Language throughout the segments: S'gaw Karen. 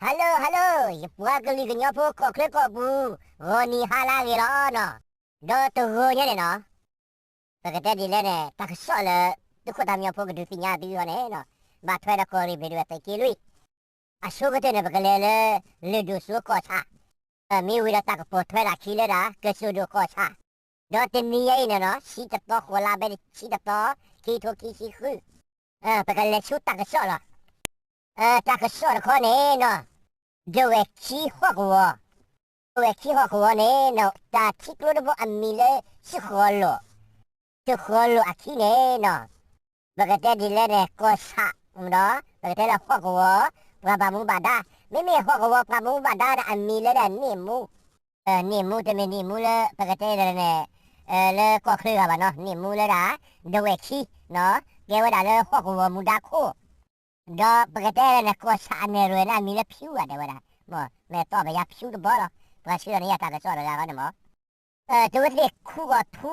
Hello hello, ယပှၤကလုာ်ကညီဖိကီၢ်ချၢကီၢ်ပူၤ, ဂီၤနံၤဟါလၢအဂ့ၤလီၤနီၤ. ဒီးတဂီၤညါန့ၣ်နီၤ, ပကတဲဒ်လဲၣ်န့ၣ် တၢ်ကစီၣ်လၢ သုးခိၣ်သးမံဖိကဒုးသ့ၣ်ညါသုဟီန့ၣ်နီၤ, ဘၣ်ထွဲဒီးကီၢ်ရ့ၣ်ဘ့ၣ်ဒဝဲၢ်သုးက့လွံၢ် အဆိကတၢၢ်န့ၣ် ပကလဲၤလၢ လၢၢ်ဒိၣ်စိကီၢ်ဆၣ်, မ့ၢ်ဝံၤဒီးတၢ်ကပိာ်ထွဲတၢ်ခံလၢဒၣ် ကစၢၢ်ဒိၣ်ကီၢ်ဆၣ်, ဒီးတနံၤညါအံၤန့ၣ်နီၤ ဆံတသီ ဃိးလါဘဲဆံတသီ, ခံထိခံဆံဃု, ပကလဲၤဆူတၢ်ကစီၣ်လီၤ. တၢ်ကစီၣ်တခီန့ၣ်နီၤ, ဒဝဲၢ်ခံဟီၣ်ကဝီၤ, ဒဝဲၢ်ခံဟီၣ်ကဝီၤန့ၣ်နီၤ တၢ်ထံကျိတဘိအမံၤလၢ ဆၢဃီၤလိာ်, ဆၢဃီၤလိာ်အခံန့ၣ်နီၤ, ပကတဲဒ်လဲၣ်န့ၣ် ကီၢ်ဆၣ်ဒီး ပကတဲလၢဟီၣ်ကဝီၤ ပှၤဘၣ်မူဘၣ်ဒါ, မ့မ့ၢ်ဟီၣ်ကဝီၤပှၤဘၣ်မူဘၣ်ဒါဒီးအမံၤလၢဒၣ်န့ၣ်မူ, န့ၣ်မူတမ့ၢ်န့ၣ်မူလၢ ပကတဲဒ်လဲၣ်န့ၣ် လၢကီၢ်ချၢဂၤဘၣ်နီၤ, န့ၣ်မူလၢဒၣ် ဒဝဲၢ်ခံ, ကဲဝဲဒၣ်လၢဟီၣ်ကဝီၤမူဒါခိၣ်, ဒီးပကတဲဒ်လဲၣ်န့ၣ် ကီၢ်ဆၣ်အနဲၣ်ရွဲၣ်န့ၣ်အမံၤလၢဖၠူဧါ တဲဝဲဒၣ်, မ့ၢ်တီၢ်ပယါဖၠူတဘီလီၤ, ပှၤဆှၢလီၤန့ၢ်ယၤတၢ်ကစီၣ်တဂၤဃီန့ၣ်မး, သုဝဲသ့ၣ်ခူၣ်ဂီၤထူ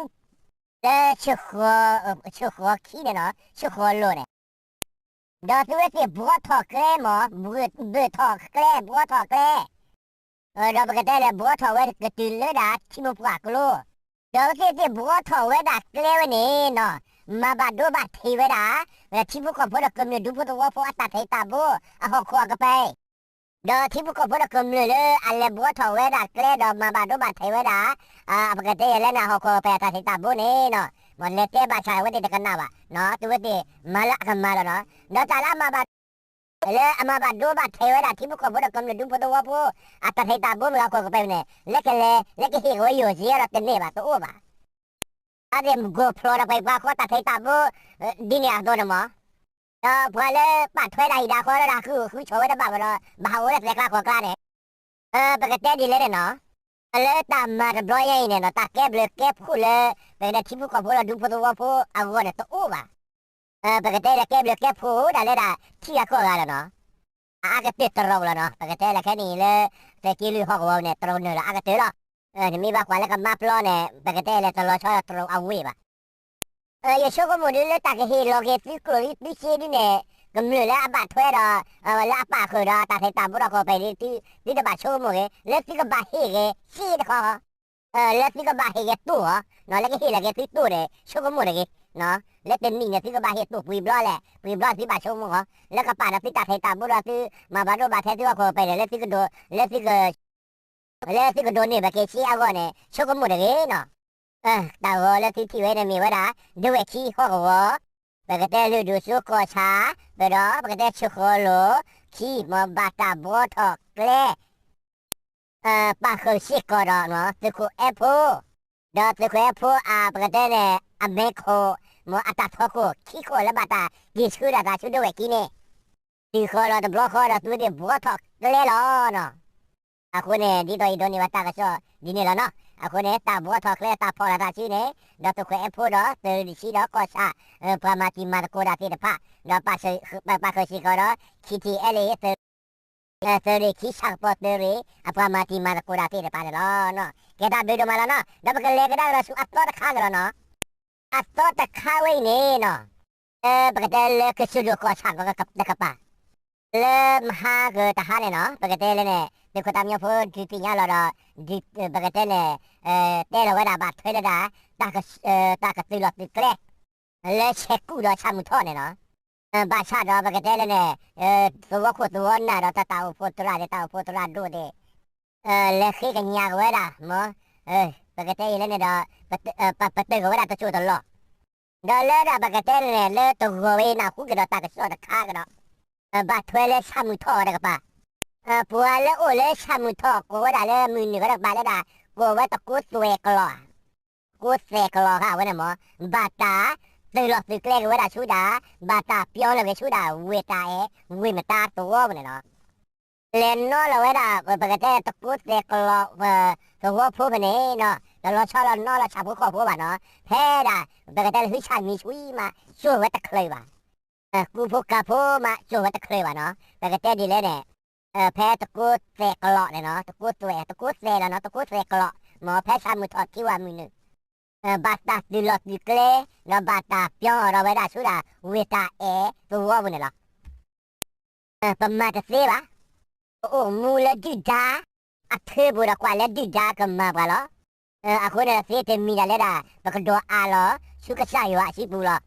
လၢ ဆၢဃီၤခံန့ၣ်နီၤ ဆၢဃီၤလိာ်န့ၣ်, ဒီးသုဝဲသ့ၣ်ဘှီထီၣ်ကျဲမး, ဘၢၣ်ထီၣ်ကျဲ ဘှီထီၣ်ကျဲ, ဒီးပကတဲလဲၣ် ဘှီထီၣ်ဝဲကတုၤလၢဒၣ်ထံမိၢ်ပှၢ်ကျိ, ဒီးသုဝဲသ့ၣ်ဘှီထီၣ်ဝဲဒၣ်ကျဲဝဲန့ၣ်နီၤ, မၤဘၣ်ဒိဘၣ်ထံးဝဲဒၣ် ထံဖိကီၢ်ဖိဒီးကမျၢၢ်ဒူဖိသဝီဖိအတၢ်သ့ၣ်တၢ်ဘိ အဟီၣ်ခိၣ်အကပၤ ဒီးထံဖိကီၢ်ဖိဒီးကမျၢၢ်လၢအလဲၤဘှီထီၣ်ဝဲဒၣ်ကျဲဒီးမၤဘၣ်ဒိဘၣ်ထံးဝဲဒၣ်, ပကတဲယဲလဲၣ်န့ၣ် ဟီၣ်ခိၣ်အကပၤအတၢ်သ့ၣ်တၢ်ဘိန့ၣ်နီၤ, မ့ၢ်လဲၤတဲဘၣ်ဆၣ်အဝဲသ့ၣ်တကနၣ်ဘၣ်, သုဝဲသ့ၣ်မၤလၢအကမၤလီၤနီၤ, ဒီးတၢ်လၢအမၤဘၣ် လၢအမၤဘၣ်ဒိဘၣ်ထံးဝဲဒၣ်ထံဖိကီၢ်ဖိဒီးကမျၢၢ်ဒူဖိသဝီဖိ အတၢ်သ့ၣ်တၢ်ဘိမ့ၢ်ဟီၣ်ခိၣ်ကပၤန့ၣ် လဲၤကလဲၤ လဲၤကဟ့ၣ်ကဝဲယိာ်စ့ဒီးတန့ၢ်ဘၣ်တအိၣ်ဘၣ် အသ့ၣ်ဂီၢ်ဖျိးဒီးပှၤပှၤဃီတၢ်သ့ၣ်တၢ်ဘိ ဒ်န့ၣ်အသိးန့ၣ်မး, ဒီးပှၤလၢပာ်ထွဲဒၣ်ဟံၣ်ဒၣ်ဃီဒီးဃုဃုဆိးဝဲတဘၣ်ဘၣ်ဒီး ဘၣ်ဟးဂီၤလၢသဲးကျါဃီၤကျါန့ၣ်, ပကတဲဒ်လဲၣ်န့ၣ်နီၤ, လၢတၢ်မၤတဘျီညါအံၤန့ၣ်နီၤ တၢ်ကဲဘျုးကဲဖှိၣ်လၢ ပကတဲထံဖိကီၢ်ဖိဒီးဒူဖိသဝီဖိအဂီၢ်န့ၣ်တအိၣ်ဘၣ်, ပကတဲလၢကဲဘျုးကဲဖှိၣ်ဒၣ်လၢဒၣ်ထံဂၤကီၢ်ဂၤလီၤနီၤ, အအါကတၢၢ်တရူးလီၤနီၤ, ပကတဲလၢခဲနံၣ်အံၤလၢ သုးက့လွံၢ်ဟီၣ်ကဝီၤန့ၣ် တရူးနုာ်လီၤအါကတၢၢ်လီၤ, နမ့ၢ်ဘၣ်ကွၢ်လၢကမါပျီန့ၣ် ပကတဲလၢတလီၤဆီဒီးတရူးအဝ့ၢ်ဘၣ် ယဆိကမိၣ်ဒ်လၢတၢ်ကဟ့ၣ်လီၤက့ၤသုကျိၣ်သုစ့ဒ်န့ၣ် ကမျၢၢ်လၢအဘၣ်ထွဲဒီး လၢအပာ်ဃုာ်ဒီးတၢ်သ့ၣ်တၢ်ဘိဒီးကီၢ်ပၤန့ၣ် သုတဘၣ်ဆိကမိၣ်က့ၤ လၢသုကဘၣ်ဟ့ၣ်က့ၤစ့တခီ လၢသုကဘၣ်ဟ့ၣ်က့ၤတိၢ်ဧါ, လၢကဟ့ၣ်လီၤက့ၤသုတိၢ်န့ၣ် ဆိကမိၣ်တဂ့ၤ, လၢတနံၣ်န့ၣ် သုကဘၣ်ဟ့ၣ်တိၢ်ပှဲၤဘျီလဲၣ်, ပှဲၤဘျီသုဘၣ်ဆိကမိၣ်ဧါ, လၢကပာ်ဒီးသုတၢ်သ့ၣ်တၢ်ဘိဒီးသု မၤဘၣ်ဒိဘၣ်ထံးသုဟီၣ်ခိၣ်ကပၤန့ၣ် လၢသုကဒိး လၢသုက လၢသုကဒိးန့ၢ်ဘၣ်က့ၤစ့အဂီၢ်န့ၣ် ဆိကမိၣ်တဂ့ၤနီၤ, တၢ်ဂီၤလၢသုထံၣ်ဝဲန့ၣ်မ့ၢ်ဝဲဒၣ် ဒဝဲၢ်ခံဟီၣ်ကဝီၤ, ပကတဲလၢၢ်ဒိၣ်စိကီၢ်ဆၣ်, ပဒီး ပကတဲဆၢဃီၤလိာ်, ခံမ့ၢ်ဘၣ်တၢ်ဘှီထီၣ်ကျဲ ပာ်ဃုာ်စ့ၢ်ကီးဒီး သုးခိၣ်အဲၣ်ဖိ, ဒီးသုးခိၣ်အဲၣ်ဖိအ ပကတဲန့ၣ် အမဲာ်ခိၣ် မ့ၢ်အတၢ်ထီခိၣ်ခံခိၣ်လၢဘၣ်တၢ်က့ၤဆှၢဒၣ်တၢ်ဆူဒဝဲၢ်ခံန့ၣ်, တုၤဃီၤဒီးတဘျီဃီဒီးသုဝဲသ့ၣ်ဘှီထီၣ်ကျဲလီၤနီၤ. အဃိန့ၣ် ဒ်သိးယဒိးန့ၢ်ဝဲတၢ်ကစီၣ်ဒ်န့ၣ်လီၤနီၤ. အဃိန့ၣ် တၢ်ဘှီထီၣ်ကျဲတၢ်ဖီၣ်လီၤတၢ်စုန့ၣ် ဒီးသုးခိၣ်အဲၣ်ဖိဒီး သုးရ့ၣ်ဆံဒီးကီၢ်ဆၣ် ပှၤမၤတံၤမၤသကိးတၢ်သ့ၣ်တဖၣ် ဒီးပာ်ဃုာ်စ့ၢ်ကီးဒီး ခံထံၣ်အဲလ့ၣ် သုးရ့ၣ်ခံဆၣ်ကပီၤသုးရ့ၣ် အပှၤမၤတံၤမၤသကိးတၢ်သ့ၣ်တဖၣ်န့ၣ်လီၤ. ကဲတၢ်ဘျုးဒိၣ်မးလီၤနီၤ. ဒီးပကလဲၤကဒါကဒီးဆူအသီတခါကဒီးနီၤ. အသီတခါဝဲအံၤန့ၣ်နီၤ, ပကတဲလၢကစၢၢ်ဒိၣ်ကီၢ်ဆၣ်တကပၤ, လၢမဟါကတဟါန့ၣ်နီၤ ပကတဲလၢန့ၣ် သုးခိၣ်သးမံဖိဒုးသ့ၣ်ညါလီၤဒီး ပကတဲန့ၣ် တဲလီၤဝဲဒၣ်ဘၣ်ထွဲလၢဒၣ် တၢ်ကသုးလီၢ်သုးကျဲ လၢဆဲးကူၣ်ဒီးဆၣ်မုၢ်ထီၣ်န့ၣ်နီၤ. ဘၣ်ဆၣ်ဒီးပကတဲလၢန့ၣ် သဝီခိၣ်သဝီနၢ်ဒီးတၢ်အိၣ်ဖှိၣ်သရၣ်ဒီးတၢ်အိၣ်ဖှိၣ်သရၣ်ဒိၣ်သ့ၣ် လဲၤဃ့ကညးက့ၤဝဲဒၣ်မ့ၢ် ပကတဲအံၤလၢန့ၣ်ဒီး ပတုာ်က့ၤဝဲဒၣ်တစိၢ်တလီၢ်, ဒီးလၢဒၣ်ပကတဲန့ၣ် လၢတဂီၤဝဲအံၤ နၢ်ဟူက့ၤဒီးတၢ်ကစီၣ်တခါကဒီး ဘၣ်ထွဲလၢဆၣ်မုၢ်ထီၣ်တကပၤ, ပှၤလၢအိၣ်လၢဆၣ်မုၢ်ထီၣ်ကိးဝဲဒၣ်လၢမုၢ်နုာ်ဝဲတကပၤလၢဒၣ် ကိးဝဲတကိးသွဲၣ်ကလီၤဧါ, တကိးသွဲၣ်ကလီၤဧါဝဲန့ၣ်မ့ၢ် ဘၣ်တၢ်သုးလီၢ်သုးကျဲက့ၤဝဲဒၣ်ဆူဒၣ် ဘၣ်တၢ်ပျီလီၤက့ၤဆူဒၣ် ဝ့ၢ်တၢ်အဲၣ် ဝ့ၢ်မတါသဝီပူၤန့ၣ်လီၤ. လဲၤနီၣ်လီၤဝဲဒၣ် ပကတဲတကိးသွဲၣ်ကလီၤ သဝီဖိဖဲန့ၣ်နီၤ တလီၤဆီလီၤနီၣ်လီၤဆၣ်ဖိကီၢ်ဖိဘၣ်နီၤ ဖဲဒၣ် ပကတဲလၢဟုဆၣ်မံၤဆူအံၤမး စိာ်ဝဲတချုးဘၣ် ကူဖိကၤဖိမး စိာ်ဝဲတချုးဘၣ်နီၤ ပကတဲဒ်လဲၣ်န့ၣ် ဖဲတကိးသွဲၣ်ကလီၤန့ၣ်နီၤ တကိးသွဲၣ် တကိးသွဲၣ်လီၤနီၤ တကိးသွဲၣ်ကလီၤ မ့ၢ်ဖဲဆၣ်မုၢ်ထီၣ်ထံဝဲမုၢ်နုာ် ဘၣ်တၢ်သုးလီၢ်သုးကျဲ ဒီးဘၣ်တၢ်ပျီအီၤဒီးဝဲဒၣ်ဆူဒၣ် ဝ့ၢ်တၢ်အဲၣ်သဝီပူၤန့ၣ်လီၤ. ပမၤတသ့ဘၣ်. အိၣ်မူလၢဒုၣ်ဒါအဖၢပူၤဒီးကွၢ်လၢဒုၣ်ဒါကမၤပှၤလီၤ. အဃိန့ၣ်သ့တမံၤဒၣ်လၢဒၣ် ပကဒိးအးလီၤဆူကစၢ်ယွၤအစုပူၤလီၤ.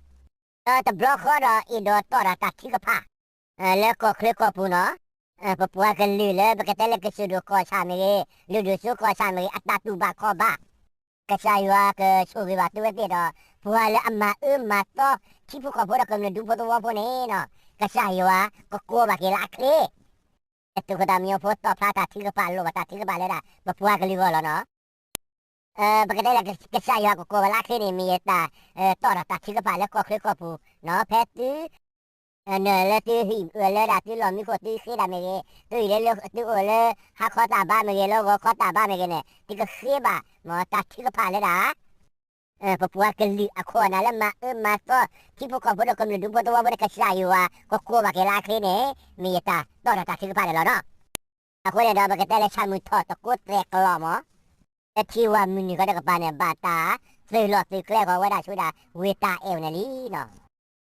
ဒီးတဘျီဃီဒီးအဲၣ်ဒိးတီၣ်ဒီးတၢ်ထုကဖၣ် လၢကီၢ်ချၢကီၢ်ပူၤနီၤ, ပပှၤကလုာ်လၢပကတဲလၢကစၢၢ်ဒိၣ်ကီၢ်ဆၣ်မ့ၢ်ဂ့ၤ, လုၢ်ဒိၣ်စိကီၢ်ဆၣ်မ့ၢ်ဂ့ၤ, အတၢ်တူၢ်ဘၣ်ခီၣ်ဘၣ် ကစၢ်ယွၤကဆိၣ်ဂ့ၤဘၣ်သုဝဲသ့ၣ်ဒီး ပှၤလၢအမၤအၢမၤသီ ထံဖိကီၢ်ဖိဒီးကမျၢၢ်ဒူဖိသဝီဖိန့ၣ်နီၤ, ကစၢ်ယွၤကကိးဘၣ်က့ၤလၢအချ့ တၢ်သူၣ်ခိၣ်သးမံညီဖိတီၣ်ဖျါတၢ်ထုကဖၣ် လိၣ်ဘၣ်တၢ်ထုကဖၣ်လၢဒၣ် ပပှၤကလုာ်အဂီၢ်လီၤနီၤ. ပကတဲလၢကစၢ်ယွၤကကိးဘၣ်လၢအချ့န့ၣ် မ့ၢ်ယတၢ်တီၣ်ဒီးတၢ်ထုကဖၣ်လၢကီၢ်ချၢကီၢ်ပူၤ, ဖဲသု နၢၤလၢသုဟံၣ်အၢၣ်လၢဒၣ်သုလီၢ်မံခိၣ် သုဃ့ဒၣ်မ့ၢ်ဂ့ၤ, သုဟံၣ်လၢသုအိၣ်လၢဟါခီတၢ်ဘါမ့ၢ်ဂ့ၤ, လၢဂီၤခီတၢ်ဘါမ့ၢ်ဂ့ၤန့ၣ် သုကဃ့ဘၣ် မ်တၢ်ထုကဖၣ်လၢဒၣ် ပပှၤကလုာ်အခိၣ်အနၢ်လၢမၤအၢမၤသီ ထံဖိကီၢ်ဖိဒီးကမျၢၢ်ဒူဖိသဝီဖိန့ၣ် ကစၢ်ယွၤကကိးဘၣ်က့ၤလၢအချ့န့ၣ် မ့ၢ်ယတၢ်တီၣ်ဒီးတၢ်ထုကဖၣ်န့ၣ်လီၤနီၤ. အဃိန့ၣ်ဒီး ပကတဲလၢဆၣ်မုၢ်ထီၣ်တကိးသဲးကလီးမး လၢထံဝၤမုၢ်နုာ်ခီတကပၤန့ၣ် ဘၣ်တၢ်သုးလီၢ်သုးကျဲဃီၤဝဲဒၣ်ဆူဒၣ် ဝ့ၢ်တၢ်အဲၣ်ဝဲန့ၣ်လံနီၤ.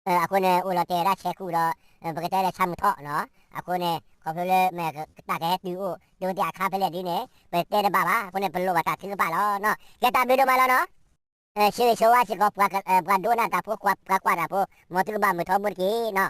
အဃိန့ၣ် အိၣ်လီၤတဲာ်ဒၣ်ဆဲးကူၣ်ဒီး ပကတဲလၢဆၣ်မုၢ်ထီၣ်နီၤ. အဃိန့ၣ် ခီဖျိလၢမ့ၢ်တၢ်ကဟဲတုၤအိၣ် ဒိတ့ၢ်အခါဖဲလဲၣ်ဒ်န့ၣ် ပတဲတဘၣ်ဘၣ်. အဃိန့ၣ် ပလိၣ်ဘၣ်တၢ်ထုကဖၣ်လီၤနီၤ. ကဲတၢ်ဘျုးဒိၣ်မးလီၤနီၤ. ဆၢဂ့ၤဆၢဝါစ့ၢ်ကီး ပှၤဒိကနၣ်တၢ်ဖိ ပှၤကွၢ်တၢ်ဖိ မ်သုကဘၣ်မုာ်ထီဘိတက့ၢ်နီၤ.